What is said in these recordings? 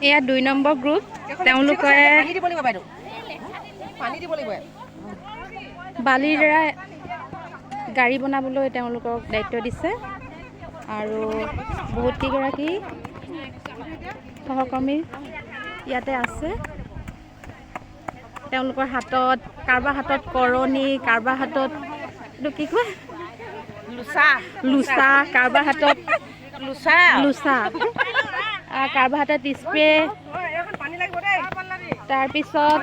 এয়া 2 number group. তেওঁলোকে পানী দিব লাগিব বাইদেউ, পানী দিব লাগিব। বালিৰ দ্বাৰা গাড়ী বনাবলৈ তেওঁলোকক দায়িত্ব দিছে আৰু বহুত কেইগৰাকী সহকৰ্মী ইয়াতে আছে। তেওঁলোকৰ হাতত, কাৰোবাৰ হাতত কৰণী, কাৰোবাৰ হাতত এইটো কি কয়? লোচা। লোচা, কাৰোবাৰ হাতত লোচা। লোচা, কাৰোবাৰ হাতত স্প্ৰে। পানী লাগিব দেই। তাৰপিছত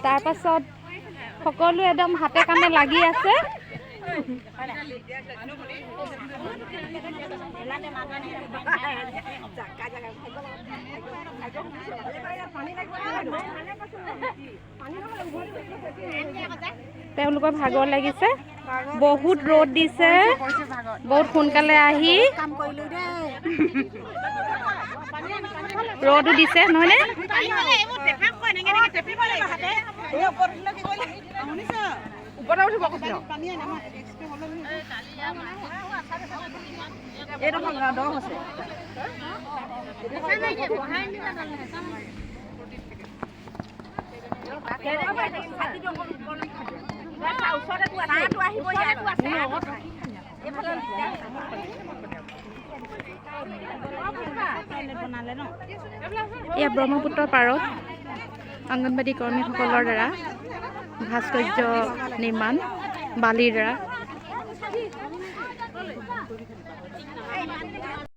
তাৰপাছত সকলো একদম হাতে কামে লাগি আছে। তেওঁলোকৰ ভাগৰ লাগিছে, বহুত ৰ'দ দিছে, বহুত সোনকালে আহি ৰ'দো দিছে, নহয়নে? ওপৰতে উঠিব কৈছিল। এইডোখৰ দ হৈছে। এয়া ব্ৰহ্মপুত্ৰৰ পাৰত অংগনবাদী কৰ্মীসকলৰ দ্বাৰা ভাস্কৰ্য নিৰ্মাণ বালিৰ দ্বাৰা।